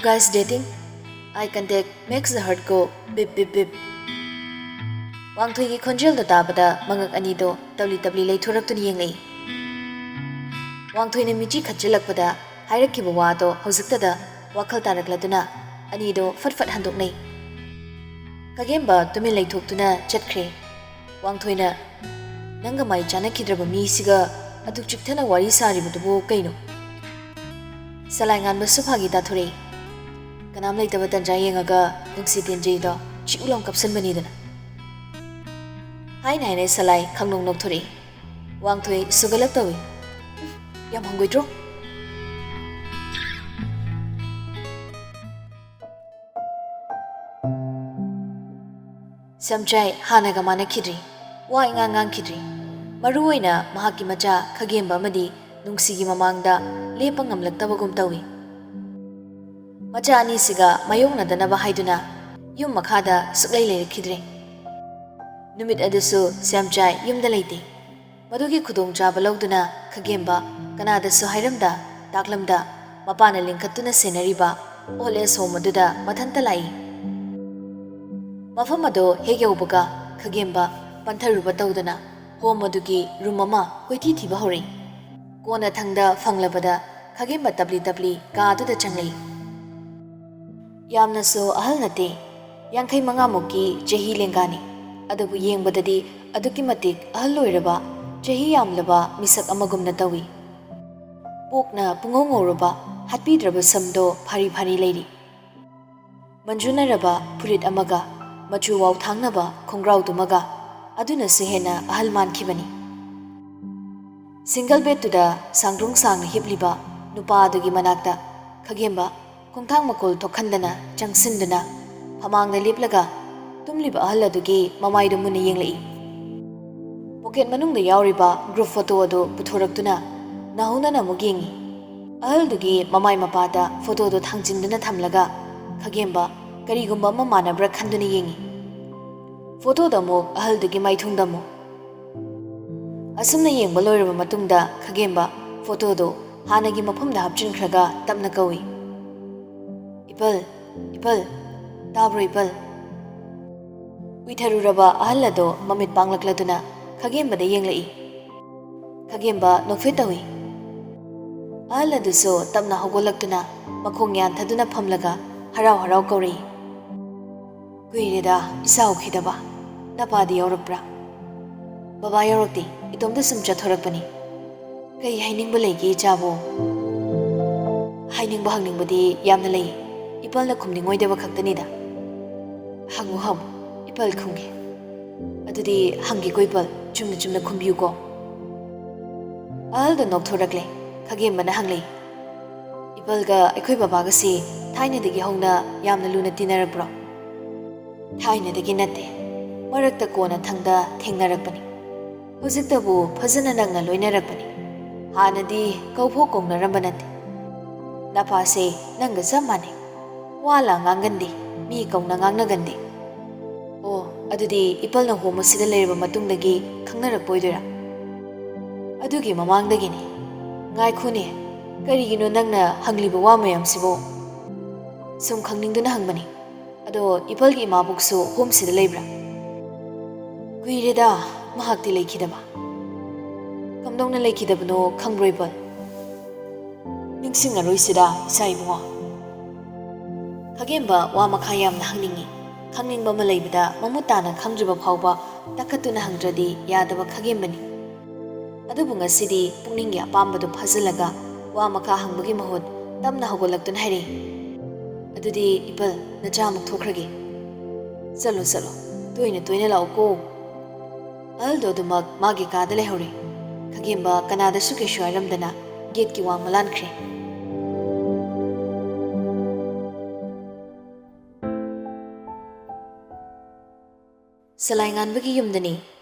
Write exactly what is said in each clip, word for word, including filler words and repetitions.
Guys dating? Eye contact makes the heart go bip bip bip. ꯋꯥꯡꯊꯣꯏꯒꯤ ꯈꯣꯟꯖꯦꯜꯗꯣ ꯇꯥꯕꯗ ꯃꯉꯛ ꯑꯅꯤꯗꯣ ꯇꯞꯂꯤ ꯇꯞꯂꯤ ꯂꯩꯊꯣꯔꯛꯇꯨꯅ ꯌꯦꯡꯂꯛꯏ꯫ ꯋꯥꯡꯊꯣꯏꯅ ꯃꯤꯠꯆꯤ ꯈꯠꯆꯤꯜꯂꯛꯄꯗ ꯍꯥꯏꯔꯛꯈꯤꯕ ꯋꯥꯗꯣ ꯍꯧꯖꯤꯛꯇꯗ ꯋꯥꯈꯜ ꯇꯥꯔꯛꯂꯗꯨꯅ ꯑꯅꯤꯗꯣ ꯐꯠ ꯐꯠ ꯍꯟꯗꯣꯛꯅꯩ꯫ ꯈꯥꯒꯦꯝꯕ ꯇꯨꯃꯤꯟ ꯂꯩꯊꯣꯛꯇꯨꯅ ꯆꯠꯈ꯭ꯔꯦ꯫ ꯋꯥꯡꯊꯣꯏꯅ, "ꯅꯪꯒ ꯃꯥꯏ ꯆꯥꯅꯈꯤꯗ꯭ꯔꯕ ꯃꯤꯁꯤꯒ ꯑꯗꯨꯛ ꯆꯤꯛꯊꯅ ꯋꯥꯔꯤ ꯁꯥꯔꯤꯕꯗꯨꯕꯨ ꯀꯩꯅꯣ?" ꯁꯂꯥꯏ ꯉꯥꯟꯕꯁꯨ ꯐꯥꯒꯤ ꯇꯥꯊꯣꯔꯛꯏ꯫ "ꯀꯅꯥꯝ ꯂꯩꯇꯕ ꯇꯟꯖꯥ ꯌꯦꯡꯉꯒ ꯅꯨꯡꯁꯤ ꯇꯦꯟꯖꯩꯗꯣ ꯆꯤꯛꯎ ꯂꯥꯎ ꯀꯞꯁꯟꯕꯅꯤꯗꯅ꯫" ꯍꯥꯏꯅ ꯍꯥꯏꯅ ꯁꯂꯥꯏ ꯈꯪꯅꯣꯛ ꯅꯣꯛꯊꯣꯔꯛꯏ꯫ ꯋꯥꯡꯊꯣꯏ ꯁꯨꯒꯠꯂꯛ ꯇꯧꯏ꯫ "ꯌꯥꯝ ꯍꯪꯒꯣꯏꯗ꯭ꯔꯣ?" ꯁꯦꯝꯆꯥꯏ ꯍꯥꯟꯅꯒ ꯃꯥꯟꯅꯈꯤꯗ꯭ꯔꯤ꯫ ꯋꯥ ꯏꯉꯥꯡ ꯉꯥꯡꯈꯤꯗ꯭ꯔꯤ꯫ ꯃꯔꯨ ꯑꯣꯏꯅ ꯃꯍꯥꯛꯀꯤ ꯃꯆꯥ ꯈꯥꯒꯦꯝꯕ ꯑꯃꯗꯤ ꯅꯨꯡꯁꯤꯒꯤ ꯃꯃꯥꯡꯗ ꯂꯦꯞꯄ ꯉꯝꯂꯛꯇꯕꯒꯨꯝ ꯇꯧꯏ꯫ ꯃꯆꯥ ꯑꯅꯤꯁꯤꯒ ꯃꯥꯌꯣꯛꯅꯗꯅꯕ ꯍꯥꯏꯗꯨꯅ ꯌꯨꯝ ꯃꯈꯥꯗ ꯁꯨꯛꯂꯩ ꯂꯩꯔꯛꯈꯤꯗ꯭ꯔꯦ꯫ ꯅꯨꯃꯤꯠ ꯑꯗꯨꯁꯨ ꯁꯦꯝꯆꯥꯏ ꯌꯨꯝꯗ ꯂꯩꯇꯦ꯫ ꯃꯗꯨꯒꯤ ꯈꯨꯗꯣꯡꯆꯥꯕ ꯂꯧꯗꯨꯅ ꯈꯥꯒꯦꯝꯕ ꯀꯅꯥꯗꯁꯨ ꯍꯥꯏꯔꯝꯗ ꯇꯥꯛꯂꯝꯗ ꯃꯄꯥꯅ ꯂꯤꯡꯈꯠꯇꯨꯅ ꯁꯦꯟꯅꯔꯤꯕ old age home ꯑꯗꯨꯗ ꯃꯊꯟꯇ ꯂꯥꯛꯏ꯫ ꯃꯐꯝ ꯑꯗꯨ ꯍꯦꯛ ꯌꯧꯕꯒ ꯈꯥꯒꯦꯝꯕ ꯄꯟꯊꯔꯨꯕ ꯇꯧꯗꯅ home ꯑꯗꯨꯒꯤ room ꯑꯃ ꯀꯣꯏꯊꯤ ꯊꯤꯕ ꯍꯧꯔꯛꯏ꯫ ꯀꯣꯟꯅꯊꯪꯗ ꯐꯪꯂꯕꯗ ꯈꯥꯒꯦꯝꯕ ꯇꯞꯂꯤ ꯇꯞꯂꯤ ꯀꯥ ꯑꯗꯨꯗ ꯆꯪꯂꯛꯏ꯫ ꯌꯥꯝꯅꯁꯨ ꯑꯍꯜ ꯅꯠꯇꯦ, ꯌꯥꯡꯈꯩ ꯃꯉꯥꯃꯨꯛꯀꯤ ꯆꯍꯤ ꯂꯦꯡꯒꯥꯅꯤ꯫ ꯑꯗꯨꯕꯨ ꯌꯦꯡꯕꯗꯗꯤ ꯑꯗꯨꯛꯀꯤ ꯃꯇꯤꯛ ꯑꯍꯜ ꯑꯣꯏꯔꯕ, ꯆꯍꯤ ꯌꯥꯝꯂꯕ ꯃꯤꯁꯛ ꯑꯃꯒꯨꯝꯅ ꯇꯧꯏ꯫ ꯄꯣꯛꯅ ꯄꯨꯡꯉꯧ ꯉꯧꯔꯕ, ꯍꯥꯠꯄꯤꯗ꯭ꯔꯕ ꯁꯝꯗꯣ ꯐꯥꯔꯤ ꯐꯥꯔꯤ ꯂꯩꯔꯤ꯫ ꯃꯟꯖꯨꯅꯔꯕ ꯐꯨꯔꯤꯠ ꯑꯃꯒ ꯃꯆꯨ ꯋꯥꯎꯊꯥꯡꯅꯕ ꯈꯣꯡꯒ꯭ꯔꯥꯎꯗꯨꯃꯒ ꯑꯗꯨꯅꯁꯨ ꯍꯦꯟꯅ ꯑꯍꯜ ꯃꯥꯟꯈꯤꯕꯅꯤ꯫ Single bedꯇꯨꯗ ꯁꯥꯡꯗ꯭ꯔꯣꯡ ꯁꯥꯡꯅ ꯍꯤꯞꯂꯤꯕ ꯅꯨꯄꯥ ꯑꯗꯨꯒꯤ ꯃꯅꯥꯛꯇ ꯈꯥꯒꯦꯝꯕ ꯈꯣꯡꯊꯥꯡ ꯃꯀꯣꯜ ꯊꯣꯛꯍꯟꯗꯅ ꯆꯪꯁꯤꯟꯗꯨꯅ ꯐꯃꯥꯡꯗ ꯂꯦꯞꯂꯒ ꯇꯨꯝꯂꯤꯕ ꯑꯍꯜ ꯑꯗꯨꯒꯤ ꯃꯃꯥꯏꯗꯨ ꯃꯨꯟꯅ ꯌꯦꯡꯂꯛꯏ꯫ Pocket ꯃꯅꯨꯡꯗ ꯌꯥꯎꯔꯤꯕ group photo ꯑꯗꯨ ꯄꯨꯊꯣꯔꯛꯇꯨꯅ ꯅꯥꯍꯨꯅꯅ ꯑꯃꯨꯛ ꯌꯦꯡꯏ꯫ ꯑꯍꯜꯗꯨꯒꯤ ꯃꯃꯥꯏ ꯃꯄꯥꯗ photoꯗꯨ ꯊꯥꯡꯖꯤꯟꯗꯨꯅ ꯊꯝꯂꯒ ꯈꯥꯒꯦꯝꯕ ꯀꯔꯤꯒꯨꯝꯕ ꯑꯃ ꯃꯥꯟꯅꯕ꯭ꯔꯥ ꯈꯟꯗꯨꯅ ꯌꯦꯡꯏ꯫ Photoꯗ ꯑꯃꯨꯛ, ꯑꯍꯜꯗꯨꯒꯤ ꯃꯥꯏꯊꯣꯡꯗ ꯑꯃꯨꯛ꯫ ꯑꯁꯨꯝꯅ ꯌꯦꯡꯕ ꯂꯣꯏꯔꯕ ꯃꯇꯨꯡꯗ ꯈꯥꯒꯦꯝꯕ photoꯗꯨ ꯍꯥꯟꯅꯒꯤ ꯃꯐꯝꯗ ꯍꯥꯞꯆꯤꯟꯈ꯭ꯔꯒ ꯇꯞꯅ ꯀꯧꯏ꯫ "ꯏꯄꯜ, ꯏꯄꯜ, ꯇꯥꯕ꯭ꯔꯣ ꯏꯄꯜ?" ꯎꯏꯊꯔꯨꯔꯕ ꯑꯍꯜ ꯑꯗꯣ ꯃꯃꯤꯠ ꯄꯥꯡꯂꯛꯂꯗꯨꯅ ꯈꯥꯒꯦꯝꯕꯗ ꯌꯦꯡꯂꯛꯏ꯫ ꯈꯥꯒꯦꯝꯕ ꯅꯣꯛꯐꯦꯠ ꯇꯧꯏ꯫ ꯑꯍꯜ ꯑꯗꯨꯁꯨ ꯇꯞꯅ ꯍꯧꯒꯠꯂꯛꯇꯨꯅ ꯃꯈꯣꯡ ꯌꯥꯟꯊꯗꯨꯅ ꯐꯝꯂꯒ ꯍꯔꯥꯎ ꯍꯔꯥꯎ ꯀꯧꯔꯛꯏ, "ꯀꯨꯏꯔꯦꯗ ꯏꯆꯥ ꯎꯈꯤꯗꯕ꯫ ꯅꯄꯥꯗꯤ ꯌꯥꯎꯔꯛꯄ꯭ꯔꯥ?" "ꯕꯕꯥ ꯌꯥꯎꯔꯛꯇꯦ, ꯏꯇꯣꯝꯇ ꯁꯨꯝ ꯆꯠꯊꯣꯔꯛꯄꯅꯤ꯫ ꯀꯩ ꯍꯥꯏꯅꯤꯡꯕ ꯂꯩꯒꯦ ꯏꯆꯥꯕꯨ?" "ꯍꯥꯏꯅꯤꯡꯕ ꯍꯪꯅꯤꯡꯕꯗꯤ ꯌꯥꯝꯅ ꯂꯩ, ꯏꯄꯜꯅ ꯈꯨꯝꯅꯤꯡꯉꯣꯏꯗꯕ ꯈꯛꯇꯅꯤꯗ꯫ ꯍꯪꯉꯨ ꯍꯪꯉꯨ, ꯏꯄꯜ ꯈꯨꯝꯒꯦ꯫ ꯑꯗꯨꯗꯤ ꯍꯪꯒꯦꯀꯣ ꯏꯄꯜ, ꯆꯨꯝꯅ ꯆꯨꯝꯅ ꯈꯨꯝꯕꯤꯌꯨꯀꯣ꯫" ꯑꯍꯜꯗꯣ ꯅꯣꯛꯊꯣꯔꯛꯂꯦ꯫ ꯈꯥꯒꯦꯝꯕꯅ ꯍꯪꯂꯛꯏ, "ꯏꯄꯜꯒ ꯑꯩꯈꯣꯏ ꯕꯕꯥꯒꯁꯤ ꯊꯥꯏꯅꯗꯒꯤ ꯍꯧꯅ ꯌꯥꯝꯅ ꯂꯨꯅ ꯇꯤꯟꯅꯔꯛꯄ꯭ꯔꯣ?" "ꯊꯥꯏꯅꯗꯒꯤ ꯅꯠꯇꯦ, ꯃꯔꯛꯇ ꯀꯣꯟꯅ ꯊꯪꯗ ꯊꯦꯡꯅꯔꯛꯄꯅꯤ꯫ ꯍꯧꯖꯤꯛꯇꯕꯨ ꯐꯖꯅ ꯅꯛꯅ ꯂꯣꯏꯅꯔꯛꯄꯅꯤ꯫ ꯍꯥꯟꯅꯗꯤ ꯀꯧꯐꯥꯎ ꯀꯧꯅꯔꯝꯕ ꯅꯠꯇꯦ꯫ ꯅꯄꯥꯁꯦ ꯅꯪꯒ ꯆꯞ ꯃꯥꯟꯅꯩ꯫ ꯋꯥ ꯂꯥ ꯉꯥꯡꯒꯟꯗꯦ, ꯃꯤ ꯀꯧꯅ ꯉꯥꯡꯅꯒꯟꯗꯦ꯫" "ꯑꯣ, ꯑꯗꯨꯗꯤ ꯏꯄꯜꯅ ꯍꯣꯝ ꯑꯁꯤꯗ ꯂꯩꯔꯕ ꯃꯇꯨꯡꯗꯒꯤ ꯈꯪꯅꯔꯛꯄ ꯑꯣꯏꯗꯣꯏꯔꯥ?" "ꯑꯗꯨꯒꯤ ꯃꯃꯥꯡꯗꯒꯤꯅꯤ꯫" "ꯉꯥꯏꯈꯣꯅꯦ, ꯀꯔꯤꯒꯤꯅꯣ ꯅꯪꯅ ꯍꯪꯂꯤꯕ ꯋꯥ ꯃꯌꯥꯝꯁꯤꯕꯣ?" "ꯁꯨꯝ ꯈꯪꯅꯤꯡꯗꯨꯅ ꯍꯪꯕꯅꯤ꯫ ꯑꯗꯣ ꯏꯄꯜꯒꯤ ꯏꯃꯥꯕꯣꯛꯁꯨ ꯍꯣꯝꯁꯤꯗ ꯂꯩꯕ꯭ꯔꯥ?" "ꯀꯨꯏꯔꯦꯗ ꯃꯍꯥꯛꯇꯤ ꯂꯩꯈꯤꯗꯕ꯫" "ꯀꯝꯗꯧꯅ ꯂꯩꯈꯤꯗꯕꯅꯣ ꯈꯪꯕ꯭ꯔꯣ ꯏꯄꯜ?" "ꯅꯤꯡꯁꯤꯡꯉꯔꯣꯏꯁꯤꯗ ꯏꯆꯥ ꯏꯕꯨꯡꯉꯣ꯫" ꯈꯥꯒꯦꯝꯕ ꯋꯥ ꯃꯈꯥ ꯌꯥꯝꯅ ꯍꯪꯅꯤꯡꯏ꯫ ꯈꯪꯅꯤꯡꯕ ꯑꯃ ꯂꯩꯕꯗ ꯃꯃꯨꯠ ꯇꯥꯅ ꯈꯪꯗ꯭ꯔꯤꯕ ꯐꯥꯎꯕ ꯇꯛꯈꯠꯇꯨꯅ ꯍꯪꯗ꯭ꯔꯗꯤ ꯌꯥꯗꯕ ꯈꯥꯒꯦꯝꯕꯅꯤ꯫ ꯑꯗꯨꯕꯨ ꯉꯁꯤꯗꯤ ꯄꯨꯛꯅꯤꯡꯒꯤ ꯑꯄꯥꯝꯕꯗꯨ ꯐꯥꯖꯤꯜꯂꯒ ꯋꯥ ꯃꯈꯥ ꯍꯪꯕꯒꯤ ꯃꯍꯨꯠ ꯇꯞꯅ ꯍꯧꯒꯠꯂꯛꯇꯨꯅ ꯍꯥꯏꯔꯛꯏ, "ꯑꯗꯨꯗꯤ ꯏꯄꯜ, ꯅꯆꯥ ꯑꯃꯨꯛ ꯊꯣꯛꯈ꯭ꯔꯒꯦ꯫ ꯆꯠꯂꯣ, ꯆꯠꯂꯣ, ꯇꯣꯏꯅ ꯇꯣꯏꯅ ꯂꯥꯛꯎꯀꯣ꯫" ꯑꯍꯜꯗꯣ ꯑꯗꯨꯃꯛ ꯃꯥꯒꯤ ꯀꯥꯗ ꯂꯩꯍꯧꯔꯦ꯫ ꯈꯥꯒꯦꯝꯕ ꯀꯅꯥꯗꯁꯨ ꯀꯩꯁꯨ ꯍꯥꯏꯔꯝꯗꯅ ꯒꯦꯠꯀꯤ ꯋꯥꯡꯃ ꯂꯥꯟꯈ꯭ꯔꯦ꯫ ꯁꯂꯥꯏ ꯉꯥꯟꯕꯒꯤ ꯌꯨꯝꯗꯅꯤ꯫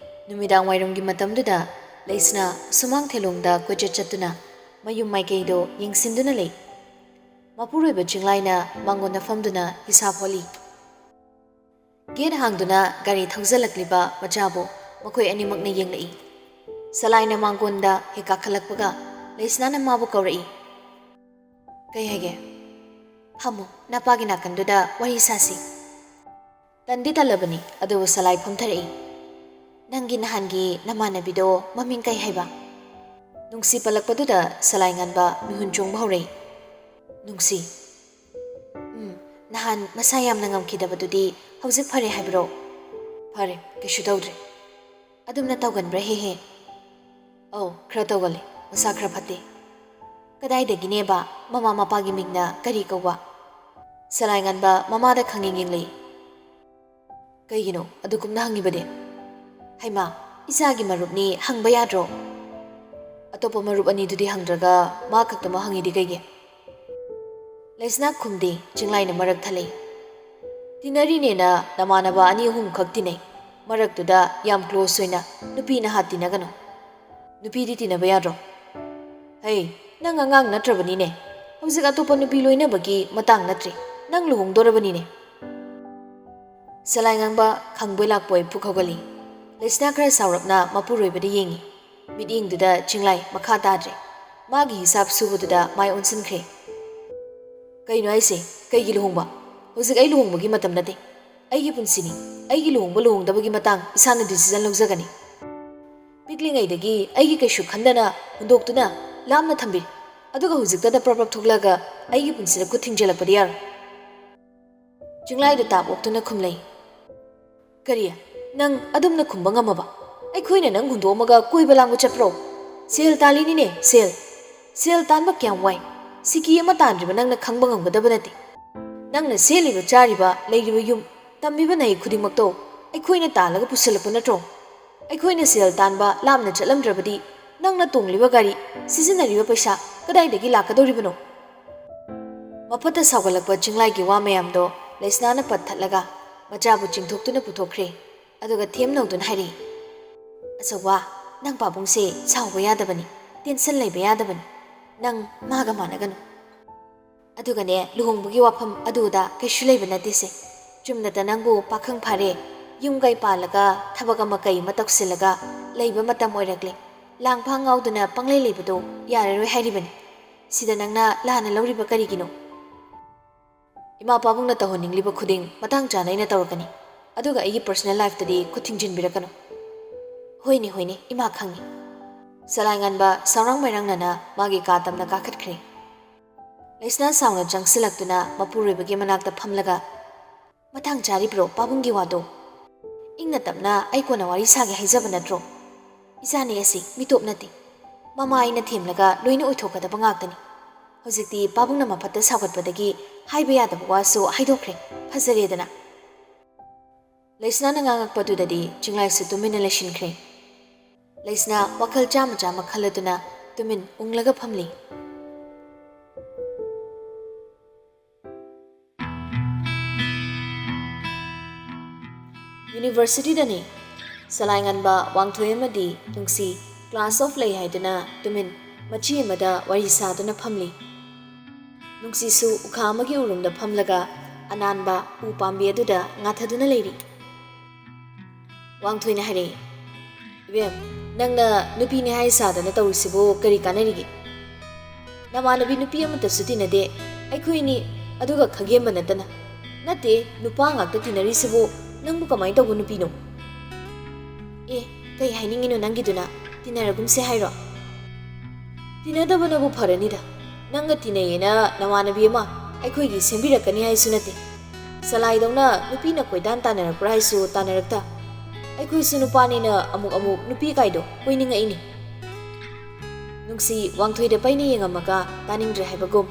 ꯅꯨꯃꯤꯗꯥꯡ ꯋꯥꯏꯔꯝꯒꯤ ꯃꯇꯝꯗꯨꯗ ꯂꯩꯁꯅꯥ ꯁꯨꯃꯥꯡ ꯊꯦꯂꯣꯡꯗ ꯀꯣꯏꯆꯠ ꯆꯠꯇꯨꯅ ꯃꯌꯨꯝ ꯃꯥꯏꯀꯩꯗꯣ ꯌꯦꯡꯁꯤꯟꯗꯨꯅ ꯂꯩ꯫ ꯃꯄꯨꯔꯣꯏꯕ ꯆꯤꯡꯂꯥꯏꯅ ꯃꯥꯡꯒꯣꯟꯗ ꯐꯝꯗꯨꯅ ꯍꯤꯁꯥꯞ ꯍꯣꯠꯂꯤ꯫ ꯒꯦꯠ ꯍꯥꯡꯗꯨꯅ ꯒꯥꯔꯤ ꯊꯧꯖꯤꯜꯂꯛꯂꯤꯕ ꯃꯆꯥꯕꯨ ꯃꯈꯣꯏ ꯑꯅꯤꯃꯛꯅ ꯌꯦꯡꯂꯛꯏ꯫ ꯁꯂꯥꯏꯅ ꯃꯥꯡꯒꯣꯟꯗ ꯍꯦꯛ ꯀꯥꯈꯠꯂꯛꯄꯒ ꯂꯩꯁꯅꯥꯅ ꯃꯥꯕꯨ ꯀꯧꯔꯛꯏ꯫ "ꯀꯩ ꯍꯥꯏꯒꯦ?" ꯐꯝꯃꯨ, ꯅꯄꯥꯒꯤ ꯅꯥꯀꯟꯗꯨꯗ ꯋꯥꯔꯤ ꯁꯥꯁꯤ꯫ ꯇꯟꯗꯤ ꯇꯜꯂꯕꯅꯤ, ꯑꯗꯨꯕꯨ ꯁꯂꯥꯏ ꯐꯝꯊꯔꯛꯏ꯫ "ꯅꯪꯒꯤ ꯅꯍꯥꯟꯒꯤ ꯅꯃꯥꯟꯅꯕꯤꯗꯣ ꯃꯃꯤꯡ ꯀꯩ ꯍꯥꯏꯕ?" ꯅꯨꯡꯁꯤ ꯄꯜꯂꯛꯄꯗꯨꯗ ꯁꯂꯥꯏ ꯉꯥꯟꯕ ꯃꯤꯍꯨꯟ ꯆꯣꯡꯕ ꯍꯧꯔꯛꯏ꯫ "ꯅꯨꯡꯁꯤ? ꯎꯝ, ꯅꯍꯥꯟ ꯃꯁꯥ ꯌꯥꯝꯅ ꯉꯝꯈꯤꯗꯕꯗꯨꯗꯤ ꯍꯧꯖꯤꯛ ꯐꯔꯦ ꯍꯥꯏꯕ꯭ꯔꯣ?" "ꯐꯔꯦ, ꯀꯩꯁꯨ ꯇꯧꯗ꯭ꯔꯦ꯫" "ꯑꯗꯨꯝꯅ ꯇꯧꯒꯟꯕ꯭ꯔꯥ ꯍꯦꯛ ꯍꯦꯛ?" "ꯑꯧ, ꯈꯔ ꯇꯧꯒꯜꯂꯦ, ꯃꯁꯥ ꯈꯔ ꯐꯠꯇꯦ꯫" "ꯀꯗꯥꯏꯗꯒꯤꯅꯦꯕ? ꯃꯃꯥ ꯃꯄꯥꯒꯤ ꯃꯤꯡꯅ ꯀꯔꯤ ꯀꯧꯕ?" ꯁꯂꯥꯏ ꯉꯥꯟꯕ ꯃꯃꯥꯗ ꯈꯪꯌꯦꯡ ꯌꯦꯡꯂꯛꯏ꯫ "ꯀꯩꯒꯤꯅꯣ ꯑꯗꯨ ꯀꯨꯞꯅ ꯍꯪꯉꯤꯕꯗꯤ?" "ꯍꯩꯃꯥ, ꯏꯆꯥꯒꯤ ꯃꯔꯨꯞꯅꯤ, ꯍꯪꯕ ꯌꯥꯗ꯭ꯔꯣ?" "ꯑꯇꯣꯞꯄ ꯃꯔꯨꯞ ꯑꯅꯤꯗꯨꯗꯤ ꯍꯪꯗ꯭ꯔꯒ ꯃꯥ ꯈꯛꯇꯃꯛ ꯍꯪꯉꯤꯗꯤ ꯀꯩꯒꯤ?" ꯂꯩꯁꯅꯥ ꯈꯨꯝꯗꯦ, ꯆꯤꯡꯂꯥꯏꯅ ꯃꯔꯛ ꯊꯠꯂꯛꯏ꯫ "ꯇꯤꯟꯅꯔꯤꯅꯦꯅ ꯅꯃꯥꯟꯅꯕ ꯑꯅꯤ ꯑꯍꯨꯝꯈꯛ ꯇꯤꯟꯅꯩ, ꯃꯔꯛꯇꯨꯗ ꯌꯥꯝ close ꯑꯣꯏꯅ ꯅꯨꯄꯤ ꯅꯍꯥ ꯇꯤꯟꯅꯒꯅꯨ꯫" "ꯅꯨꯄꯤꯗꯤ ꯇꯤꯟꯅꯕ ꯌꯥꯗ꯭ꯔꯣ?" "ꯍꯩ, ꯅꯪ ꯑꯉꯥꯡ ꯅꯠꯇ꯭ꯔꯕꯅꯤꯅꯦ, ꯍꯧꯖꯤꯛ ꯑꯇꯣꯞꯄ ꯅꯨꯄꯤ ꯂꯣꯏꯅꯕꯒꯤ ꯃꯇꯥꯡ ꯅꯠꯇ꯭ꯔꯦ, ꯅꯪ ꯂꯨꯍꯣꯡꯗꯣꯔꯕꯅꯤꯅꯦ꯫" ꯁꯂꯥꯏ ꯉꯥꯡꯕ ꯈꯪꯕꯣꯏ ꯂꯥꯛꯄꯣꯏ ꯄꯨꯛ ꯍꯧꯒꯠꯂꯤ꯫ ꯂꯩꯁꯅꯥ ꯈꯔ ꯁꯥꯎꯔꯞꯅ ꯃꯄꯨꯔꯣꯏꯕꯗ ꯌꯦꯡꯉꯤ꯫ ꯃꯤꯠꯌꯦꯡꯗꯨꯗ ꯆꯤꯡꯂꯥꯏ ꯃꯈꯥ ꯇꯥꯗ꯭ꯔꯦ꯫ ꯃꯥꯒꯤ ꯍꯤꯁꯥꯞ ꯁꯨꯕꯗꯨꯗ ꯃꯥꯏ ꯑꯣꯟꯁꯤꯟꯈ꯭ꯔꯦ꯫ "ꯀꯩꯅꯣ ꯍꯥꯏꯁꯦ? ꯀꯩꯒꯤ ꯂꯨꯍꯣꯡꯕ? ꯍꯧꯖꯤꯛ ꯑꯩ ꯂꯨꯍꯣꯡꯕꯒꯤ ꯃꯇꯝ ꯅꯠꯇꯦ꯫ ꯑꯩꯒꯤ ꯄꯨꯟꯁꯤꯅꯤ꯫ ꯑꯩꯒꯤ ꯂꯨꯍꯣꯡꯕ ꯂꯨꯍꯣꯡꯗꯕꯒꯤ ꯃꯇꯥꯡ ꯏꯁꯥꯅ decision ꯂꯧꯖꯒꯅꯤ꯫" ꯄꯤꯛꯂꯤꯉꯩꯗꯒꯤ ꯑꯩꯒꯤ ꯀꯩꯁꯨ ꯈꯟꯗꯅ ꯍꯨꯟꯗꯣꯛꯇꯨꯅ ꯂꯥꯞꯅ ꯊꯝꯕꯤꯔꯦ, ꯑꯗꯨꯒ ꯍꯧꯖꯤꯛꯇꯗ ꯄ꯭ꯔꯞ ꯄ꯭ꯔꯞ ꯊꯣꯛꯂꯛꯑꯒ ꯑꯩꯒꯤ ꯄꯨꯟꯁꯤꯗ ꯈꯨꯠ ꯊꯤꯡꯖꯤꯜꯂꯛꯄꯗꯤ ꯌꯥꯔꯣꯏ꯫ ꯆꯤꯡꯂꯥꯏꯗ ꯇꯥꯞ ꯑꯣꯛꯇꯨꯅ ꯈꯨꯝꯂꯩ꯫ "ꯀꯔꯤ? ꯅꯪ ꯑꯗꯨꯝꯅ ꯈꯨꯝꯕ ꯉꯝꯃꯕ? ꯑꯩꯈꯣꯏꯅ ꯅꯪ ꯍꯨꯟꯗꯣꯛꯑꯝꯃꯒ ꯀꯣꯏꯕ ꯂꯥꯡꯕ ꯆꯠꯄ꯭ꯔꯣ? ꯁꯦꯜ ꯇꯥꯜꯂꯤꯅꯤꯅꯦ, ꯁꯦꯜ꯫ ꯁꯦꯜ ꯇꯥꯟꯕ ꯀꯌꯥꯝ ꯋꯥꯏ꯫ ꯁꯤꯀꯤ ꯑꯃ ꯇꯥꯟꯗ꯭ꯔꯤꯕ ꯅꯪꯅ ꯈꯪꯕ ꯉꯝꯒꯗꯕ ꯅꯠꯇꯦ꯫ ꯅꯪꯅ ꯁꯦꯠꯂꯤꯕ, ꯆꯥꯔꯤꯕ, ꯂꯩꯔꯤꯕ ꯌꯨꯝ, ꯇꯝꯃꯤꯕ ꯃꯍꯩ ꯈꯨꯗꯤꯡꯃꯛꯇꯣ ꯑꯩꯈꯣꯏꯅ ꯇꯥꯜꯂꯒ ꯄꯨꯁꯤꯜꯂꯛꯄ ꯅꯠꯇ꯭ꯔꯣ? ꯑꯩꯈꯣꯏꯅ ꯁꯦꯜ ꯇꯥꯟꯕ ꯂꯥꯞꯅ ꯆꯠꯂꯝꯗ꯭ꯔꯕꯗꯤ ꯅꯪꯅ ꯇꯣꯡꯂꯤꯕ ꯒꯥꯔꯤ, ꯁꯤꯖꯤꯟꯅꯔꯤꯕ ꯄꯩꯁꯥ ꯀꯗꯥꯏꯗꯒꯤ ꯂꯥꯛꯀꯗꯧꯔꯤꯕꯅꯣ?" ꯃꯐꯠꯇ ꯁꯥꯎꯒꯠꯂꯛꯄ ꯆꯤꯡꯂꯥꯏꯒꯤ ꯋꯥ ꯃꯌꯥꯝꯗꯣ ꯂꯩꯁꯅꯥꯅ ꯄꯠ ꯊꯠꯂꯒ ꯃꯆꯥꯕꯨ ꯆꯤꯡꯊꯣꯛꯇꯨꯅ ꯄꯨꯊꯣꯛꯈ꯭ꯔꯦ꯫ ꯑꯗꯨꯒ ꯊꯦꯝ ꯅꯧꯗꯨꯅ ꯍꯥꯏꯔꯛꯏ, "ꯑꯆꯧꯕ, ꯅꯪ ꯄꯥꯕꯨꯡꯁꯦ ꯁꯥꯎꯕ ꯌꯥꯗꯕꯅꯤ, tension ꯂꯩꯕ ꯌꯥꯗꯕꯅꯤ꯫ ꯅꯪ ꯃꯥꯒ ꯃꯥꯟꯅꯒꯅꯨ꯫ ꯑꯗꯨꯒꯅꯦ, ꯂꯨꯍꯣꯡꯕꯒꯤ ꯋꯥꯐꯝ ꯑꯗꯨꯗ ꯀꯩꯁꯨ ꯂꯩꯕ ꯅꯠꯇꯦꯁꯦ꯫ ꯆꯨꯝꯅꯇ ꯅꯪꯕꯨ ꯄꯥꯈꯪ ꯐꯥꯔꯦ, ꯌꯨꯝ ꯀꯩ ꯄꯥꯜꯂꯒ ꯊꯕꯛ ꯑꯃ ꯀꯩ ꯑꯃ ꯇꯧꯁꯤꯜꯂꯒ ꯂꯩꯕ ꯃꯇꯝ ꯑꯣꯏꯔꯛꯂꯦ꯫ ꯂꯥꯡ ꯐꯥꯡ ꯉꯥꯎꯗꯨꯅ ꯄꯪꯂꯩ ꯂꯩꯕꯗꯣ ꯌꯥꯔꯔꯣꯏ ꯍꯥꯏꯔꯤꯕꯅꯤ꯫ ꯁꯤꯗ ꯅꯪꯅ ꯂꯥꯟꯅ ꯂꯧꯔꯤꯕ ꯀꯔꯤꯒꯤꯅꯣ?" ꯏꯃꯥ ꯄꯥꯕꯨꯡꯅ ꯇꯧꯍꯟꯅꯤꯡꯂꯤꯕ ꯈꯨꯗꯤꯡ ꯃꯇꯥꯡ ꯆꯥꯅ ꯑꯩꯅ ꯇꯧꯔꯛꯀꯅꯤ꯫ ꯑꯗꯨꯒ ꯑꯩꯒꯤ personal lifeꯇꯗꯤ ꯈꯨꯠ ꯊꯤꯡꯖꯤꯟꯕꯤꯔꯛꯀꯅꯨ꯫ ꯍꯣꯏꯅꯦ, ꯍꯣꯏꯅꯦ, ꯏꯃꯥ ꯈꯪꯉꯤ꯫ ꯁꯂꯥꯏꯉꯥꯟꯕ ꯁꯥꯎꯔꯥꯡ ꯃꯥꯏꯔꯥꯡꯅꯅ ꯃꯥꯒꯤ ꯀꯥ ꯇꯝꯅ ꯀꯥꯈꯠꯈ꯭ꯔꯦ꯫ ꯂꯩꯁꯅꯥ ꯁꯥꯎꯅ ꯆꯪꯁꯤꯜꯂꯛꯇꯨꯅ ꯃꯄꯨꯔꯣꯏꯕꯒꯤ ꯃꯅꯥꯛꯇ ꯐꯝꯂꯒ, "ꯃꯇꯥꯡ ꯆꯥꯔꯤꯕ꯭ꯔꯣ ꯄꯥꯕꯨꯡꯒꯤ ꯋꯥꯗꯣ?" ꯏꯪꯅ ꯇꯞꯅ, "ꯑꯩ ꯀꯣꯟꯅ ꯋꯥꯔꯤ ꯁꯥꯒꯦ ꯍꯥꯏꯖꯕ ꯅꯠꯇ꯭ꯔꯣ? ꯏꯆꯥꯅꯦ ꯑꯁꯤ, ꯃꯤꯇꯣꯞ ꯅꯠꯇꯦ꯫ ꯃꯃꯥ ꯑꯩꯅ ꯊꯦꯝꯂꯒ ꯂꯣꯏꯅ ꯑꯣꯏꯊꯣꯛꯀꯗꯕ ꯉꯥꯛꯇꯅꯤ꯫ ꯍꯧꯖꯤꯛꯇꯤ ꯄꯥꯕꯨꯡꯅ ꯃꯐꯠꯇ ꯁꯥꯎꯒꯠꯄꯗꯒꯤ ꯍꯥꯏꯕ ꯌꯥꯗꯕ ꯋꯥꯁꯨ ꯍꯥꯏꯗꯣꯛꯈ꯭ꯔꯦ꯫ ꯐꯖꯔꯦꯗꯅ?" ꯂꯩꯁꯅꯥꯅ ꯉꯥꯡꯉꯛꯄꯗꯨꯗꯗꯤ ꯆꯤꯡꯂꯥꯏꯁꯨ ꯇꯨꯃꯤꯟꯅ ꯂꯩꯁꯤꯟꯈ꯭ꯔꯦ꯫ ꯂꯩꯁꯅꯥ ꯋꯥꯈꯜ ꯆꯥꯝꯃ ꯆꯥꯝꯃ ꯈꯜꯂꯗꯨꯅ ꯇꯨꯃꯤꯟ ꯎꯪꯂꯒ ꯐꯝꯂꯤ꯫ Universityꯗꯅꯤ꯫ ꯁꯂꯥꯏꯉꯟꯕ, ꯋꯥꯡꯊꯣꯏ ꯑꯃꯗꯤ ꯅꯨꯡꯁꯤ class off ꯂꯩ ꯍꯥꯏꯗꯨꯅ ꯇꯨꯃꯤꯟ ꯃꯆꯤ ꯑꯃꯗ ꯋꯥꯔꯤ ꯁꯥꯗꯨꯅ ꯐꯝꯂꯤ꯫ ꯅꯨꯡꯁꯤꯁꯨ ꯎꯈꯥ ꯑꯃꯒꯤ ꯎꯔꯨꯝꯗ ꯐꯝꯂꯒ ꯑꯅꯥꯟꯕ ꯎ ꯄꯥꯝꯕꯤ ꯑꯗꯨꯗ ꯉꯥꯊꯗꯨꯅ ꯂꯩꯔꯤ꯫ ꯋꯥꯡꯊꯣꯏꯅ ꯍꯥꯏꯔꯛꯏ, "ꯏꯕꯦꯝ, ꯅꯪꯅ ꯅꯨꯄꯤꯅꯦ ꯍꯥꯏ ꯁꯥꯗꯅ ꯇꯧꯔꯤꯁꯤꯕꯨ ꯀꯔꯤ ꯀꯥꯟꯅꯔꯤꯒꯦ? ꯅꯃꯥꯟꯅꯕꯤ ꯅꯨꯄꯤ ꯑꯃꯠꯇꯁꯨ ꯇꯤꯟꯅꯗꯦ, ꯑꯩꯈꯣꯏꯅꯤ, ꯑꯗꯨꯒ ꯈꯥꯒꯦꯝꯕ ꯅꯠꯇꯅ꯫ ꯅꯠꯇꯦ, ꯅꯨꯄꯥ ꯉꯥꯛꯇ ꯇꯤꯟꯅꯔꯤꯁꯤꯕꯨ ꯅꯪꯕꯨ ꯀꯃꯥꯏꯅ ꯇꯧꯕ ꯅꯨꯄꯤꯅꯣ?" "ꯑꯦ, ꯀꯩ ꯍꯥꯏꯅꯤꯡꯉꯤꯅꯣ ꯅꯪꯒꯤꯗꯨꯅ? ꯇꯤꯟꯅꯔꯒꯨꯝꯁꯦ ꯍꯥꯏꯔꯣ?" "ꯇꯤꯟꯅꯗꯕꯅꯕꯨ ꯐꯔꯅꯤꯗ꯫ ꯅꯪꯒ ꯇꯤꯟꯅꯩꯌꯦꯅ ꯅꯃꯥꯟꯅꯕꯤ ꯑꯃ ꯑꯩꯈꯣꯏꯒꯤ ꯁꯦꯝꯕꯤꯔꯛꯀꯅꯤ ꯍꯥꯏꯁꯨ ꯅꯠꯇꯦ꯫ ꯁꯂꯥꯏꯗꯧꯅ ꯅꯨꯄꯤꯅ ꯀꯣꯏꯇꯥꯟ ꯇꯥꯟꯅꯔꯛꯄ꯭ꯔꯥ ꯍꯥꯏꯁꯨ ꯇꯥꯟꯅꯔꯛꯇ꯫ ꯑꯩꯈꯣꯏꯁꯨ ꯅꯨꯄꯥꯅꯤꯅ ꯑꯃꯨꯛ ꯑꯃꯨꯛ ꯅꯨꯄꯤ ꯀꯥꯏꯗꯣ ꯀꯣꯏꯅꯤꯡꯉꯛꯏꯅꯤ꯫" ꯅꯨꯡꯁꯤ ꯋꯥꯡꯊꯣꯏꯗ ꯄꯩꯅ ꯌꯦꯡꯉꯝꯃꯒ ꯇꯥꯅꯤꯡꯗ꯭ꯔꯦ ꯍꯥꯏꯕꯒꯨꯝ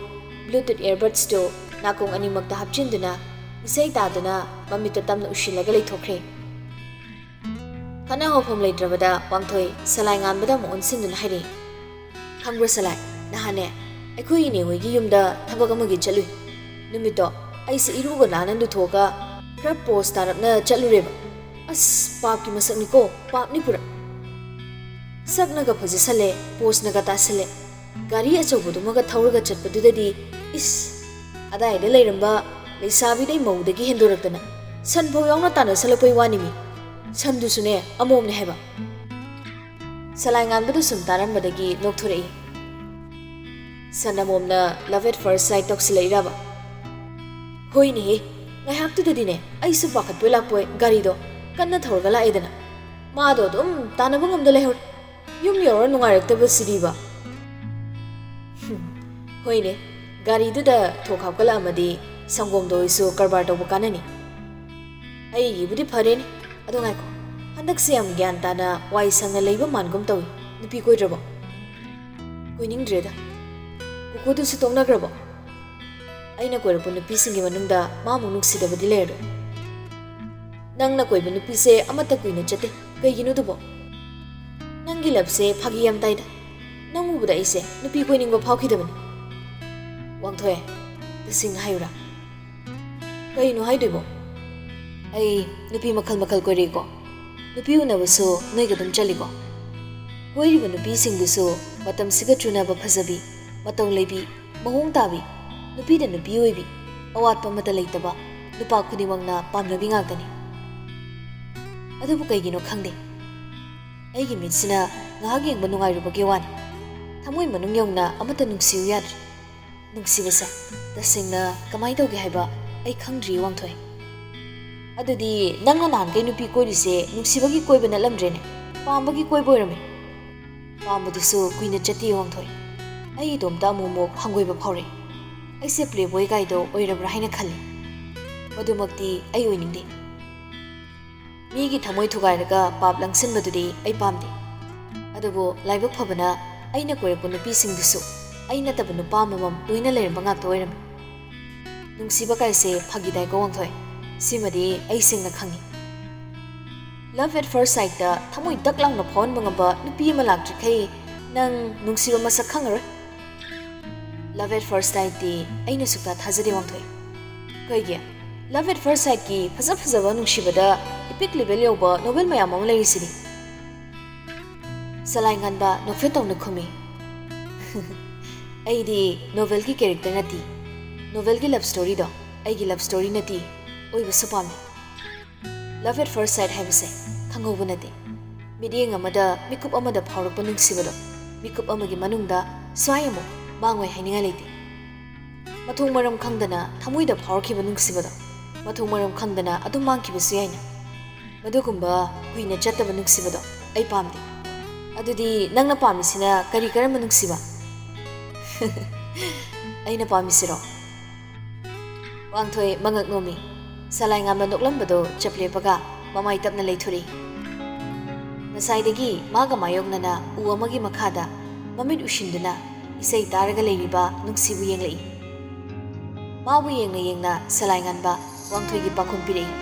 Bluetooth earbudsꯇꯨ ꯅꯥꯀꯣꯡ ꯑꯅꯤꯃꯛꯇ ꯍꯥꯞꯆꯤꯟꯗꯨꯅ ꯏꯁꯩ ꯇꯥꯗꯨꯅ ꯃꯃꯤꯠꯇ ꯇꯝꯅ ꯎꯏꯁꯤꯜꯂꯒ ꯂꯩꯊꯣꯛꯈ꯭ꯔꯦ꯫ ꯈꯠꯅ ꯍꯧꯐꯝ ꯂꯩꯇ꯭ꯔꯕꯗ ꯋꯥꯡꯊꯣꯏ ꯁꯂꯥꯏ ꯉꯥꯟꯕꯗ ꯑꯃꯨꯛ ꯑꯣꯟꯁꯤꯟꯗꯨꯅ ꯍꯥꯏꯔꯛꯏ, "ꯈꯪꯕ꯭ꯔꯣ ꯁꯂꯥꯏ, ꯅꯍꯥꯟꯅꯦ ꯑꯩꯈꯣꯏ ꯏꯅꯦ ꯍꯣꯏꯒꯤ ꯌꯨꯝꯗ ꯊꯕꯛ ꯑꯃꯒꯤ ꯆꯠꯂꯨꯏ꯫ ꯅꯨꯃꯤꯠꯇꯣ ꯑꯩꯁꯦ ꯏꯔꯨꯒ ꯅꯥꯟꯅ ꯂꯨꯊꯣꯛꯑꯒ ꯈꯔ ꯄꯣꯁ ꯇꯥꯔꯞꯅ ꯆꯠꯂꯨꯔꯦꯕ꯫ ꯑꯁ, ꯄꯥꯞꯀꯤ ꯃꯁꯛꯅꯤꯀꯣ, ꯄꯥꯞꯅꯤ ꯄꯨꯔꯥ꯫ ꯁꯛꯅꯒ ꯐꯖꯁꯜꯂꯦ, ꯄꯣꯁꯅꯒ ꯇꯥꯁꯜꯂꯦ꯫ ꯒꯥꯔꯤ ꯑꯆꯧꯕꯗꯨꯃꯒ ꯊꯧꯔꯒ ꯆꯠꯄꯗꯨꯗꯗꯤ, ꯏꯁ, ꯑꯗꯥꯏꯗ ꯂꯩꯔꯝꯕ ꯂꯩꯁꯥꯕꯤꯗꯩ ꯃꯧꯗꯒꯤ ꯍꯦꯟꯗꯣꯔꯛꯇꯅ ꯁꯟ ꯐꯥꯎ ꯌꯥꯎꯅ ꯇꯥꯟꯅꯁꯜꯂꯛꯄꯩ ꯋꯥꯅꯤꯃꯤ꯫ ꯁꯟꯗꯨꯁꯨꯅꯦ, ꯑꯃꯣꯝꯅꯦ ꯍꯥꯏꯕ꯫" ꯁꯂꯥꯏ ꯉꯥꯟꯕꯗꯨ ꯁꯨꯝ ꯇꯥꯔꯝꯕꯗꯒꯤ ꯅꯣꯛꯊꯣꯔꯛꯏ꯫ "ꯁꯟ ꯑꯃꯣꯝꯅ love at first sight ꯇꯧꯁꯤꯜꯂꯛꯏꯔꯕ?" ꯍꯣꯏꯅꯦꯍꯦ, ꯉꯥꯏꯍꯥꯛꯇꯨꯗꯗꯤꯅꯦ ꯑꯩꯁꯨ ꯄꯥꯈꯠꯄꯣꯏ ꯂꯥꯛꯄꯣꯏ ꯒꯥꯔꯤꯗꯣ ꯀꯟꯅ ꯊꯧꯔꯒ ꯂꯥꯛꯑꯦꯗꯅ꯫ ꯃꯥꯗꯣ ꯑꯗꯨꯝ ꯇꯥꯟꯅꯕ ꯉꯝꯗ ꯂꯩꯍꯧꯔꯦ꯫ ꯌꯨꯝ ꯌꯧꯔ ꯅꯨꯡꯉꯥꯏꯔꯛꯇꯕꯁꯤꯗꯤꯕ꯫ ꯍꯨꯝ, ꯍꯣꯏꯅꯦ, ꯒꯥꯔꯤꯗꯨꯗ ꯊꯣꯛ ꯍꯥꯞꯀꯠꯂꯛꯑꯝꯃꯗꯤ ꯁꯪꯒꯣꯝꯗꯣ ꯑꯩꯁꯨ ꯀꯔꯕꯥꯔ ꯇꯧꯕ ꯀꯥꯟꯅꯅꯤ꯫ ꯑꯩꯒꯤꯕꯨꯗꯤ ꯐꯔꯦꯅꯦ꯫ ꯑꯗꯣ ꯉꯥꯏꯈꯣ, ꯍꯟꯗꯛꯁꯦ ꯌꯥꯝ ꯒ꯭ꯌꯥꯟ ꯇꯥꯅ ꯋꯥꯏ ꯁꯪꯅ ꯂꯩꯕ ꯃꯥꯟꯒꯨꯝ ꯇꯧꯏ꯫ ꯅꯨꯄꯤ ꯀꯣꯏꯗ꯭ꯔꯕꯣ? ꯀꯣꯏꯅꯤꯡꯗ꯭ꯔꯦꯗ꯫ ꯀꯨꯀꯨꯗꯨꯁꯨ ꯇꯣꯛꯅꯈ꯭ꯔꯕꯣ? ꯑꯩꯅ ꯀꯣꯏꯔꯛꯄ ꯅꯨꯄꯤꯁꯤꯡꯒꯤ ꯃꯅꯨꯡꯗ ꯃꯥꯃꯨꯛ ꯅꯨꯡꯁꯤꯗꯕꯗꯤ ꯂꯩꯔꯔꯣꯏ꯫ ꯅꯪꯅ ꯀꯣꯏꯕ ꯅꯨꯄꯤꯁꯦ ꯑꯃꯠꯇ ꯀꯨꯏꯅ ꯆꯠꯇꯦ꯫ ꯀꯩꯒꯤꯅꯣ ꯑꯗꯨꯕꯣ? ꯅꯪꯒꯤ ꯂꯞꯁꯦ ꯐꯥꯒꯤ ꯌꯥꯝ ꯇꯥꯏꯗ꯫ ꯅꯪ ꯎꯕꯗ ꯑꯩꯁꯦ ꯅꯨꯄꯤ ꯀꯣꯏꯅꯤꯡꯕ ꯐꯥꯎꯈꯤꯗꯕꯅꯤ꯫ ꯋꯥꯡꯊꯣꯏ, ꯇꯁꯦꯡꯅ ꯍꯥꯏꯌꯨꯔꯥ? ꯀꯩꯅꯣ ꯍꯥꯏꯗꯣꯏꯕꯣ? ꯑꯩ ꯅꯨꯄꯤ ꯃꯈꯜ ꯃꯈꯜ ꯀꯣꯏꯔꯛꯏꯀꯣ꯫ ꯅꯨꯄꯤ ꯎꯅꯕꯁꯨ ꯅꯣꯏꯒ ꯑꯗꯨꯝ ꯆꯠꯂꯤꯀꯣ꯫ ꯀꯣꯏꯔꯤꯕ ꯅꯨꯄꯤꯁꯤꯡꯗꯨꯁꯨ ꯃꯇꯝꯁꯤꯒ ꯆꯨꯅꯕ ꯐꯖꯕꯤ, ꯃꯇꯧ ꯂꯩꯕꯤ, ꯃꯑꯣꯡ ꯇꯥꯕꯤ, ꯅꯨꯄꯤꯗ ꯅꯨꯄꯤ ꯑꯣꯏꯕꯤ, ꯑꯋꯥꯠꯄ ꯑꯃꯠꯇ ꯂꯩꯇꯕ, ꯅꯨꯄꯥ ꯈꯨꯗꯤꯡꯃꯛꯅ ꯄꯥꯝꯅꯕꯤ ꯉꯥꯛꯇꯅꯤ꯫ ꯑꯗꯨꯕꯨ ꯀꯩꯒꯤꯅꯣ ꯈꯪꯗꯦ, ꯑꯩꯒꯤ ꯃꯤꯠꯁꯤꯅ ꯉꯥꯏꯍꯥꯛ ꯌꯦꯡꯕ ꯅꯨꯡꯉꯥꯏꯔꯨꯕꯒꯤ ꯋꯥꯅꯤ, ꯊꯃꯣꯏ ꯃꯅꯨꯡ ꯌꯧꯅ ꯑꯃꯠꯇ ꯅꯨꯡꯁꯤꯌꯨ ꯌꯥꯗ꯭ꯔꯦ꯫ ꯅꯨꯡꯁꯤꯕꯁꯦ ꯇꯁꯦꯡꯅ ꯀꯃꯥꯏꯅ ꯇꯧꯒꯦ ꯍꯥꯏꯕ ꯑꯩ ꯈꯪꯗ꯭ꯔꯤ, ꯋꯥꯡꯊꯣꯏ꯫ ꯑꯗꯨꯗꯤ ꯅꯪꯅ ꯅꯍꯥꯟꯈꯩ ꯅꯨꯄꯤ ꯀꯣꯏꯔꯤꯁꯦ ꯅꯨꯡꯁꯤꯕꯒꯤ ꯀꯣꯏꯕ ꯅꯠꯂꯝꯗ꯭ꯔꯦꯅꯦ, ꯄꯥꯝꯕꯒꯤ ꯀꯣꯏꯕ ꯑꯣꯏꯔꯝꯃꯦ꯫ ꯄꯥꯝꯕꯗꯨꯁꯨ ꯀꯨꯏꯅ ꯆꯠꯇꯦ, ꯋꯥꯡꯊꯣꯏ꯫ ꯑꯩ ꯏꯇꯣꯝꯇ ꯑꯃꯨꯛ ꯑꯃꯨꯛ ꯍꯪꯒꯣꯏꯕ ꯐꯥꯎꯔꯛꯏ꯫ ꯑꯩꯁꯦ playboy ꯒꯥꯏꯗꯣ ꯑꯣꯏꯔꯕ꯭ꯔꯥ ꯍꯥꯏꯅ ꯈꯜꯂꯤ꯫ ꯃꯗꯨꯃꯛꯇꯤ ꯑꯩ ꯑꯣꯏꯅꯤꯡꯗꯦ꯫ ꯃꯤꯒꯤ ꯊꯃꯣꯏ ꯊꯨꯒꯥꯏꯔꯒ ꯄꯥꯞ ꯂꯪꯁꯤꯟꯕꯗꯨꯗꯤ ꯑꯩ ꯄꯥꯝꯗꯦ꯫ ꯑꯗꯨꯕꯨ ꯂꯥꯏꯕꯛ ꯐꯕꯅ, ꯑꯩꯅ ꯀꯣꯏꯔꯛꯄ ꯅꯨꯄꯤꯁꯤꯡꯗꯨꯁꯨ ꯑꯩ ꯅꯠꯇꯕ ꯅꯨꯄꯥ ꯑꯃꯃꯝ ꯂꯣꯏꯅ ꯂꯩꯔꯝꯕ ꯉꯥꯛꯇ ꯑꯣꯏꯔꯝꯃꯤ꯫ ꯅꯨꯡꯁꯤꯕ ꯀꯥꯏꯁꯦ ꯐꯥꯒꯤ ꯇꯥꯏꯀꯣ, ꯋꯥꯡꯊꯣꯏ꯫ ꯁꯤꯃꯗꯤ ꯑꯩ ꯁꯦꯡꯅ ꯈꯪꯉꯤ꯫ Love at first sight ꯇ ꯊꯃꯣꯏ ꯗꯛ ꯂꯥꯎꯅ ꯐꯥꯎꯍꯟꯕ ꯉꯝꯕ ꯅꯨꯄꯤ ꯑꯃ ꯂꯥꯛꯇ꯭ꯔꯤꯈꯩ ꯅꯪ ꯅꯨꯡꯁꯤꯕ ꯃꯁꯛ ꯈꯪꯉꯔꯣꯏ꯫ Love at first sight T ꯑꯩꯅ ꯁꯨꯛꯊꯥ ꯊꯥꯖꯗꯦ, ꯋꯥꯡꯊꯣꯏ꯫ ꯀꯩꯒꯤ? Love at first sight ꯀꯤ ꯐꯖ ꯐꯖꯕ ꯅꯨꯡꯁꯤꯕꯗ epic level ꯌꯧꯕ novel ꯃꯌꯥꯝ ꯑꯃ ꯂꯩꯔꯤꯁꯤꯗꯤ꯫ ꯁꯂꯥꯏ ꯉꯥꯟꯕ ꯅꯣꯛꯐꯦꯠ ꯇꯧꯅ ꯈꯨꯝꯃꯤ꯫ ꯑꯩꯗꯤ novel ꯒꯤ character ꯅꯠꯇꯦ꯫ Novel ꯒꯤ love story ꯗꯣ ꯑꯩꯒꯤ love story ꯅꯠꯇꯦ꯫ ꯑꯣꯏꯕꯁꯨ ꯄꯥꯝꯃꯤ꯫ Love at first sight ꯍꯥꯏꯕꯁꯦ ꯈꯪꯍꯧꯕ ꯅꯠꯇꯦ꯫ ꯃꯤꯠꯌꯦꯡ ꯑꯃꯗ, ꯃꯤꯀꯨꯞ ꯑꯃꯗ ꯐꯥꯎꯔꯛꯄ ꯅꯨꯡꯁꯤꯕꯗꯣ ꯃꯤꯀꯨꯞ ꯑꯃꯒꯤ ꯃꯅꯨꯡꯗ ꯁ꯭ꯋꯥꯏ ꯑꯃꯨꯛ ꯃꯥꯡꯉꯣꯏ ꯍꯥꯏꯅꯤꯡꯉꯥꯏ ꯂꯩꯇꯦ꯫ ꯃꯊꯣꯡ ꯃꯔꯝ ꯈꯪꯗꯅ ꯊꯃꯣꯏꯗ ꯐꯥꯎꯔꯛꯈꯤꯕ ꯅꯨꯡꯁꯤꯕꯗꯣ ꯃꯊꯣꯡ ꯃꯔꯝ ꯈꯪꯗꯅ ꯑꯗꯨꯝ ꯃꯥꯡꯈꯤꯕꯁꯨ ꯌꯥꯏꯅ꯫ ꯃꯗꯨꯒꯨꯝꯕ ꯀꯨꯏꯅ ꯆꯠꯇꯕ ꯅꯨꯡꯁꯤꯕꯗꯣ ꯑꯩ ꯄꯥꯝꯗꯦ꯫ ꯑꯗꯨꯗꯤ ꯅꯪꯅ ꯄꯥꯝꯃꯤꯁꯤꯅ ꯀꯔꯤ ꯀꯔꯝꯕ ꯅꯨꯡꯁꯤꯕ? ꯑꯩꯅ ꯄꯥꯝꯃꯤꯁꯤꯔꯣ? ꯋꯥꯡꯊꯣꯏ ꯃꯉꯛ ꯅꯣꯝꯃꯤ꯫ ꯁꯂꯥꯏꯉꯥꯟꯕ ꯅꯣꯛꯂꯝꯕꯗꯣ ꯆꯞ ꯂꯦꯞꯄꯒ ꯃꯃꯥꯏ ꯇꯞꯅ ꯂꯩꯊꯣꯔꯛꯏ꯫ ꯉꯁꯥꯏꯗꯒꯤ ꯃꯥꯒ ꯃꯥꯌꯣꯛꯅꯅ ꯎ ꯑꯃꯒꯤ ꯃꯈꯥꯗ ꯃꯃꯤꯠ ꯎꯏꯁꯤꯟꯗꯨꯅ ꯏꯁꯩ ꯇꯥꯔꯒ ꯂꯩꯔꯤꯕ ꯅꯨꯡꯁꯤꯕꯨ ꯌꯦꯡꯂꯛꯏ꯫ ꯃꯥꯕꯨ ꯌꯦꯡꯅ ꯌꯦꯡꯅ ꯁꯂꯥꯏꯉꯥꯟꯕ ꯋꯥꯡꯊꯣꯏꯒꯤ ꯄꯥꯈꯨꯝ ꯄꯤꯔꯛꯏ꯫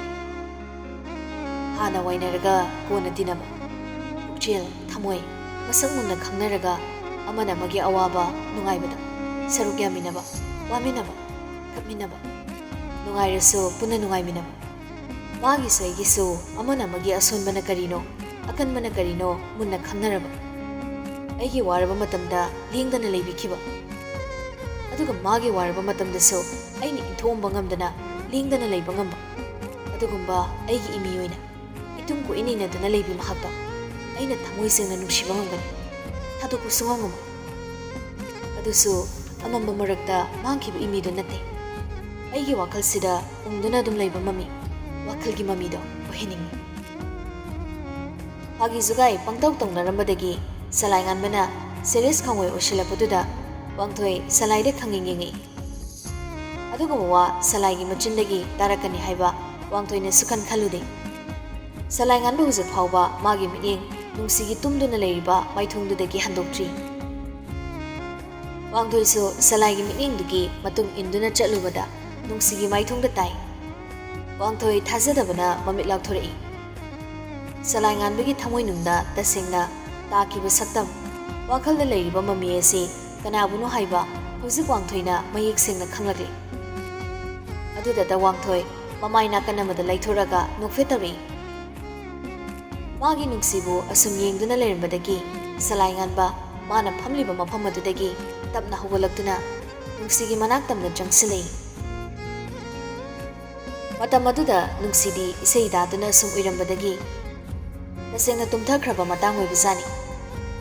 ꯍꯥꯟꯅ ꯋꯥꯏꯅꯔꯒ ꯀꯣꯟꯅ ꯇꯤꯟꯅꯕ, ꯄꯨꯛꯆꯦꯜ, ꯊꯃꯣꯏ ꯃꯁꯛ ꯃꯨꯟꯅ ꯈꯪꯅꯔꯒ ꯑꯃꯅ ꯑꯃꯒꯤ ꯑꯋꯥꯕ ꯅꯨꯡꯉꯥꯏꯕꯗ ꯁꯔꯨꯛ ꯌꯥꯃꯤꯟꯅꯕ, ꯋꯥꯃꯤꯟꯅꯕ, ꯀꯞꯃꯤꯟꯅꯕ, ꯅꯨꯡꯉꯥꯏꯔꯁꯨ ꯄꯨꯟꯅ ꯅꯨꯡꯉꯥꯏꯃꯤꯟꯅꯕ꯫ ꯃꯥꯒꯤꯁꯨ ꯑꯩꯒꯤꯁꯨ ꯑꯃꯅ ꯑꯃꯒꯤ ꯑꯁꯣꯟꯕꯅ ꯀꯔꯤꯅꯣ, ꯑꯀꯟꯕꯅ ꯀꯔꯤꯅꯣ ꯃꯨꯟꯅ ꯈꯪꯅꯔꯕ꯫ ꯑꯩꯒꯤ ꯋꯥꯔꯕ ꯃꯇꯝꯗ ꯂꯦꯡꯗꯅ ꯂꯩꯕꯤꯈꯤꯕ, ꯑꯗꯨꯒ ꯃꯥꯒꯤ ꯋꯥꯔꯕ ꯃꯇꯝꯗꯁꯨ ꯑꯩꯅ ꯏꯟꯊꯣꯛꯑꯝꯕ ꯉꯝꯗꯅ ꯂꯦꯡꯗꯅ ꯂꯩꯕ ꯉꯝꯕ꯫ ꯑꯗꯨꯒꯨꯝꯕ ꯑꯩꯒꯤ ꯏꯃꯤ ꯑꯣꯏꯅ ꯏꯇꯨꯡ ꯀꯣꯏꯏꯟ ꯏꯟꯅꯗꯨꯅ ꯂꯩꯕꯤ ꯃꯍꯥꯛꯇꯣ ꯑꯩꯅ ꯊꯃꯣꯏ ꯁꯦꯡꯅ ꯅꯨꯡꯁꯤꯕ ꯉꯝꯒꯅꯤ, ꯊꯥꯗꯣꯛꯄ ꯁꯨꯡꯉꯝ ꯉꯝꯃꯣꯏ꯫ ꯑꯗꯨꯁꯨ ꯑꯃꯝꯕ ꯃꯔꯛꯇ ꯃꯥꯡꯈꯤꯕ ꯏꯃꯤꯗꯨ ꯅꯠꯇꯦ, ꯑꯩꯒꯤ ꯋꯥꯈꯜꯁꯤꯗ ꯎꯪꯗꯨꯅ ꯑꯗꯨꯝ ꯂꯩꯕ ꯃꯃꯤ, ꯋꯥꯈꯜꯒꯤ ꯃꯃꯤꯗꯣ ꯑꯣꯏꯍꯟꯅꯤꯡꯏ꯫ ꯐꯥꯒꯤ ꯖꯨꯒꯥꯏ ꯄꯪꯇꯧ ꯇꯧꯅꯔꯝꯕꯗꯒꯤ ꯁꯂꯥꯏꯉꯥꯟꯕꯅ serious ꯈꯪꯑꯣꯏ ꯑꯣꯏꯁꯤꯜꯂꯛꯄꯗꯨꯗ ꯋꯥꯡꯊꯣꯏ ꯁꯂꯥꯏꯗ ꯈꯪꯌꯦꯡ ꯌꯦꯡꯉꯛꯏ꯫ ꯑꯗꯨꯒꯨꯝꯕ ꯋꯥ ꯁꯂꯥꯏꯒꯤ ꯃꯆꯤꯟꯗꯒꯤ ꯇꯥꯔꯛꯀꯅꯤ ꯍꯥꯏꯕ ꯋꯥꯡꯊꯣꯏꯅ ꯁꯨꯈꯟ ꯈꯜꯂꯨꯗꯦ꯫ ꯁꯂꯥꯏꯉꯥꯟꯕ ꯍꯧꯖꯤꯛ ꯐꯥꯎꯕ ꯃꯥꯒꯤ ꯃꯤꯠꯌꯦꯡ ꯅꯨꯡꯁꯤꯒꯤ ꯇꯨꯝꯗꯨꯅ ꯂꯩꯔꯤꯕ ꯃꯥꯏꯊꯣꯡꯗꯨꯗꯒꯤ ꯍꯟꯗꯣꯛꯇ꯭ꯔꯤ꯫ ꯋꯥꯡꯊꯣꯏꯁꯨ ꯁꯂꯥꯏꯒꯤ ꯃꯤꯠꯌꯦꯡꯗꯨꯒꯤ ꯃꯇꯨꯡ ꯏꯟꯗꯨꯅ ꯆꯠꯂꯨꯕꯗ ꯅꯨꯡꯁꯤꯒꯤ ꯃꯥꯏꯊꯣꯡꯗ ꯇꯥꯏ꯫ ꯋꯥꯡꯊꯣꯏ ꯊꯥꯖꯗꯕꯅ ꯃꯃꯤꯠ ꯂꯥꯎꯊꯣꯔꯛꯏ꯫ ꯁꯂꯥꯏꯉꯥꯟꯕꯒꯤ ꯊꯃꯣꯏꯅꯨꯡꯗ ꯇꯁꯦꯡꯅ ꯇꯥꯈꯤꯕ ꯁꯛꯇꯝ, ꯋꯥꯈꯜꯗ ꯂꯩꯔꯤꯕ ꯃꯃꯤ ꯑꯁꯤ ꯀꯅꯥꯕꯨꯅꯣ ꯍꯥꯏꯕ ꯍꯧꯖꯤꯛ ꯋꯥꯡꯊꯣꯏꯅ ꯃꯌꯦꯛ ꯁꯦꯡꯅ ꯈꯪꯂꯛꯂꯤ꯫ ꯑꯗꯨꯗꯇ ꯋꯥꯡꯊꯣꯏ ꯃꯃꯥꯏ ꯅꯥꯀꯟ ꯑꯃꯗ ꯂꯩꯊꯣꯔꯒ ꯅꯣꯛꯐꯦꯠ ꯇꯧꯔꯛꯏ꯫ ꯃꯥꯒꯤ ꯅꯨꯡꯁꯤꯕꯨ ꯑꯁꯨꯝ ꯌꯦꯡꯗꯨꯅ ꯂꯩꯔꯝꯕꯗꯒꯤ ꯁꯂꯥꯏꯉꯥꯟꯕ ꯃꯥꯅ ꯐꯝꯂꯤꯕ ꯃꯐꯝ ꯑꯗꯨꯗꯒꯤ ꯇꯞꯅ ꯍꯧꯒꯠꯂꯛꯇꯨꯅ ꯅꯨꯡꯁꯤꯒꯤ ꯃꯅꯥꯛ ꯇꯝꯅ ꯆꯪꯁꯤꯜꯂꯛꯏ꯫ ꯃꯇꯝ ꯑꯗꯨꯗ ꯅꯨꯡꯁꯤꯗꯤ ꯏꯁꯩ ꯇꯥꯗꯨꯅ ꯁꯨꯝ ꯎꯏꯔꯝꯕꯗꯒꯤ ꯇꯁꯦꯡꯅ ꯇꯨꯝꯊꯈ꯭ꯔꯕ ꯃꯇꯥꯡ ꯑꯣꯏꯕꯖꯥꯠꯅꯤ꯫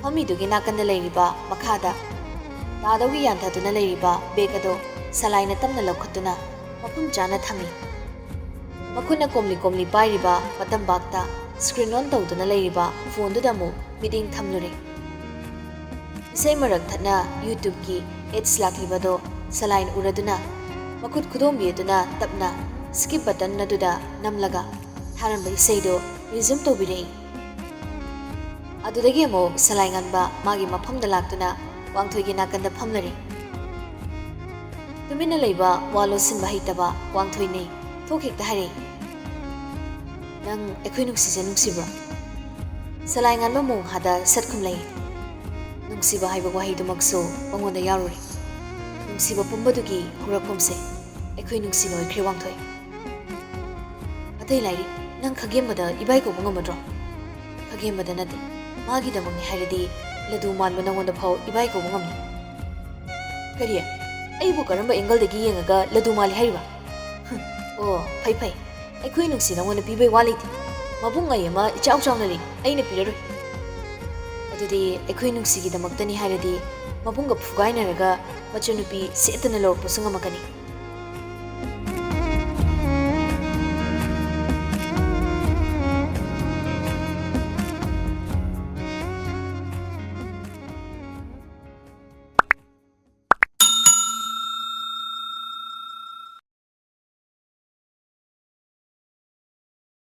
ꯐꯝꯃꯤꯗꯨꯒꯤ ꯅꯥꯀꯟꯗ ꯂꯩꯔꯤꯕ ꯃꯈꯥꯗ ꯇꯥꯗꯧꯒꯤ ꯌꯥꯟꯊꯗꯨꯅ ꯂꯩꯔꯤꯕ bag ꯑꯗꯣ ꯁꯂꯥꯏꯅ ꯇꯞꯅ ꯂꯧꯈꯠꯇꯨꯅ ꯃꯐꯝ ꯆꯥꯅ ꯊꯝꯃꯤ꯫ ꯃꯈꯨꯠꯅ ꯀꯣꯝꯂꯤ ꯀꯣꯝꯂꯤ ꯄꯥꯏꯔꯤꯕ ꯕꯇꯝꯕꯥꯛꯇ screen on ꯇꯧꯗꯨꯅ ꯂꯩꯔꯤꯕ phoneꯗꯨꯗ ꯑꯃꯨꯛ ꯃꯤꯠꯌꯦꯡ ꯊꯝꯂꯨꯔꯦ꯫ ꯏꯁꯩ ꯃꯔꯛ ꯊꯠꯅ YouTubeꯀꯤ ads ꯂꯥꯛꯂꯤꯕꯗꯣ ꯁꯂꯥꯏꯅ ꯎꯔꯗꯨꯅ ꯃꯈꯨꯠ ꯈꯨꯗꯣꯝꯕꯤ ꯑꯗꯨꯅ ꯇꯞꯅ skip button ꯑꯗꯨꯗ ꯅꯝꯂꯒ ꯊꯥꯔꯝꯕ ꯏꯁꯩꯗꯣ resume ꯇꯧꯕꯤꯔꯛꯏ꯫ ꯑꯗꯨꯗꯒꯤ ꯑꯃꯨꯛ ꯁꯂꯥꯏ ꯉꯥꯟꯕ ꯃꯥꯒꯤ ꯃꯐꯝꯗ ꯂꯥꯛꯇꯨꯅ ꯋꯥꯡꯊꯣꯏꯒꯤ ꯅꯥꯀꯟꯗ ꯐꯝꯂꯔꯦ꯫ ꯇꯨꯃꯤꯟꯅ ꯂꯩꯕ ꯋꯥ ꯂꯣꯠꯁꯤꯟꯕ ꯍꯩꯇꯕ ꯋꯥꯡꯊꯣꯏꯅ ꯊꯣꯛ ꯍꯦꯛꯇ ꯍꯥꯏꯔꯛꯏ, "ꯅꯪ ꯑꯩꯈꯣꯏ ꯅꯨꯡꯁꯤꯁꯦ ꯅꯨꯡꯁꯤꯕ꯭ꯔꯣ?" ꯁꯂꯥꯏ ꯉꯥꯟꯕ ꯃꯣꯡ ꯍꯥꯗ ꯁꯠ ꯈꯨꯝꯂꯛꯏ꯫ ꯅꯨꯡꯁꯤꯕ ꯍꯥꯏꯕ ꯋꯥꯍꯩꯗꯨꯃꯛꯁꯨ ꯃꯉꯣꯟꯗ ꯌꯥꯎꯔꯨꯔꯦ꯫ ꯅꯨꯡꯁꯤꯕ ꯄꯨꯝꯕꯗꯨꯒꯤ ꯍꯧꯔꯛꯐꯝꯁꯦ ꯑꯩꯈꯣꯏ ꯅꯨꯡꯁꯤꯅ ꯑꯣꯏꯈ꯭ꯔꯦ ꯋꯥꯡꯊꯣꯏ꯫ ꯑꯇꯩ ꯂꯥꯏꯔꯤ, ꯅꯪ ꯈꯥꯒꯦꯝꯕꯗ ꯏꯕꯥꯏ ꯀꯧꯕ ꯉꯝꯃꯗ꯭ꯔꯣ? ꯈꯥꯒꯦꯝꯕꯗ ꯅꯠꯇꯦ, ꯃꯥꯒꯤꯗꯃꯛꯅꯤ ꯍꯥꯏꯔꯗꯤ ꯂꯗꯨ ꯃꯥꯟꯕ ꯅꯉꯣꯟꯗ ꯐꯥꯎ ꯏꯕꯥꯏ ꯀꯧꯕ ꯉꯝꯅꯤ꯫ ꯀꯔꯤ? ꯑꯩꯕꯨ ꯀꯔꯝꯕ angleꯗꯒꯤ ꯌꯦꯡꯉꯒ ꯂꯗꯨ ꯃꯥꯜꯂꯤ ꯍꯥꯏꯔꯤꯕ? ꯍꯨꯝ, ꯑꯣ, ꯐꯩ ꯐꯩ, ꯑꯩꯈꯣꯏ ꯅꯨꯡꯁꯤ ꯅꯉꯣꯟꯗ ꯄꯤꯕꯩ ꯋꯥ ꯂꯩꯇꯦ꯫ ꯃꯕꯨꯡ ꯑꯩ ꯑꯃ ꯏꯆꯥꯎ ꯆꯥꯎꯅ ꯂꯩ, ꯑꯩꯅ ꯄꯤꯔꯔꯣꯏ꯫ ꯑꯗꯨꯗꯤ ꯑꯩꯈꯣꯏ ꯅꯨꯡꯁꯤꯒꯤꯗꯃꯛꯇꯅꯤ ꯍꯥꯏꯔꯗꯤ ꯃꯕꯨꯡꯒ ꯐꯨꯒꯥꯏꯅꯔꯒ ꯃꯆꯟꯅꯨꯄꯤ ꯁꯦꯠꯇꯅ ꯂꯧꯔꯛꯄꯁꯨ ꯉꯝꯃꯛꯀꯅꯤ꯫